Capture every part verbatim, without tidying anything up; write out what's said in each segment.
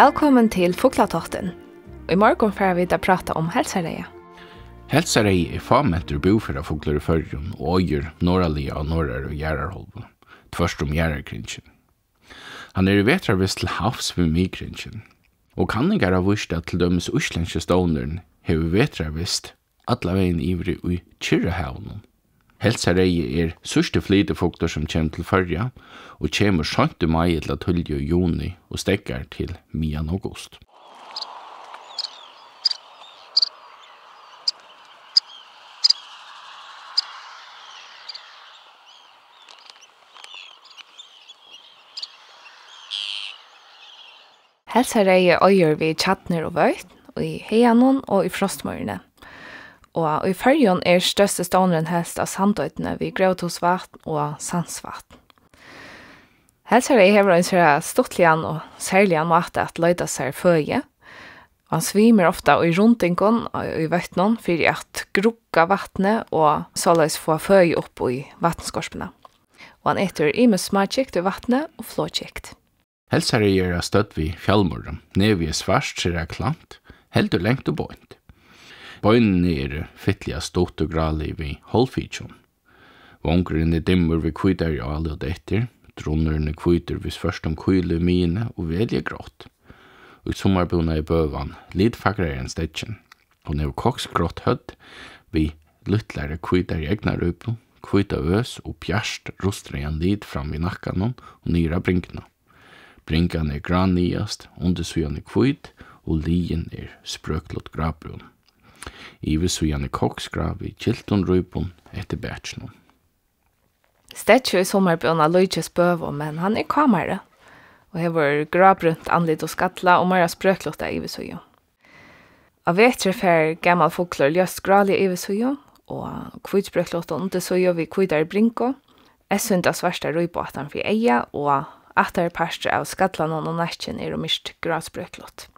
Vælkomin til Fuglatáttin. Í morgun fara vit at prata um helsareyða. Helsareyði er fámentur búferðarfuglur í Føroyum og eigur norðarliga á Norðaru jarðarhálvu, tvørtur um jarðarkringin. Hann er í vetrarvist til havs við miðkringin, og kanningar hava víst, at til dømis íslendski stovnurin hevur vetrarvist allan vegin yvir í Kyrrahavinum. Helsareyði er síðsti flytifuglur, sum kemur til Føroya, og kemur seint í mai ella tíðliga í juni og steðgar til miðjan august. Helsareyði eigur við tjarnir og vøtn í haganum og í frostmýrini. Og í Føroyum er størsti stovnurin helst á Sandoynni við Gróthúsvatn og Sandsvatn. Helsareyði hevur ein sera stuttligan og serligan máta at leita sær føði. Hann svimur ofta í rundingum í vøtnum fyri at grugga vatnið og soleiðis fáa føði upp í vatnskorpuna. Og hann etur ymiskt smákykt í vatni og flogkykt. Helsareyði er stødd við fjallmurrum. Nevið er svart, sera klænt, heldur langt og beint. Beinini eru fitliga stutt og grálig við hálvfitjum. Vongurin er dimmur við hvítari álu eftir, drunnurin er hvítur við svørtum kýli í miðjuni og velið grátt. Í summarbúna er bøvan litfagrari enn steggin. Hon hevur koksgrátt høvd við lítlari hvítari eygnarípu, hvíta øs og bjart rustreyðan lit fram við nakkanum og niður á bringuna. Bringan er grá niðast, undirsíðan er hvít og liðin er sprøklut grábrún. Yvirsíðan er koksgrá við gyltum rípum eftir bakinum. Steggið í summarbúna líkist bøvu, men hann er kámari og hevur grábrúnt andlit og skalla og meira sprøkluta yvirsíðu. Á vetri fær gamal fuglur ljóst gráliga yvirsíðu og hvítsprøkluta undirsíðu við hvítari bringu, eyðsýnda svarta rípu aftan fyri eygað og aftari partur av skallanum og nakkin eru myrkt grásprøklut.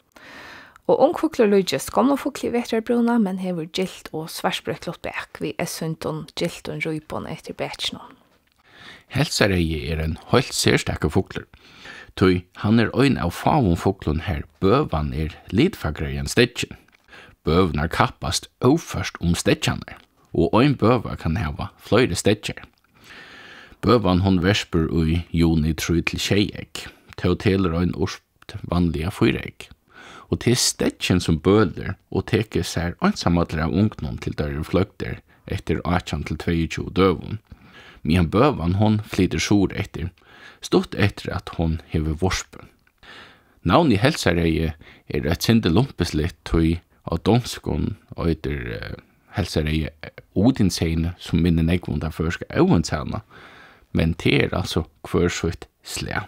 Og ungfuglur líkist gomlum fugli í vetrarbrúna, men hevur gylt og svartsprøklut bak við eyðsýndum gyltum rípum eftir bakinum. Helsareyði er ein heilt serstakur fuglur, tí hann er ein av fáum fuglum, har bøvan er litfagrari enn steggin. Bøvurnar kappast óført um steggjarnar, og ein bøva kann hava fleiri steggjar. Bøvan, hon verpur í juni trý til sjey egg. Tó telur ein urp vanliga fýra egg. Og tað er steggin, sum bølir og tekur sær einsamallur av ungunum, til teir eru fløgdir eftir átjan til tveyogtjúgu døgum, meðan bøvan, hon flytur suður eftir, stutt eftir at hon hevur vorpið. Navnið Helsareyði er eitt sindur lumpisligt, tí á donskum eitur, eh, Helsareyði Odinshane, sum minnir nógv um tað føroyska óðinshana, men tað er altso hvør sítt slag.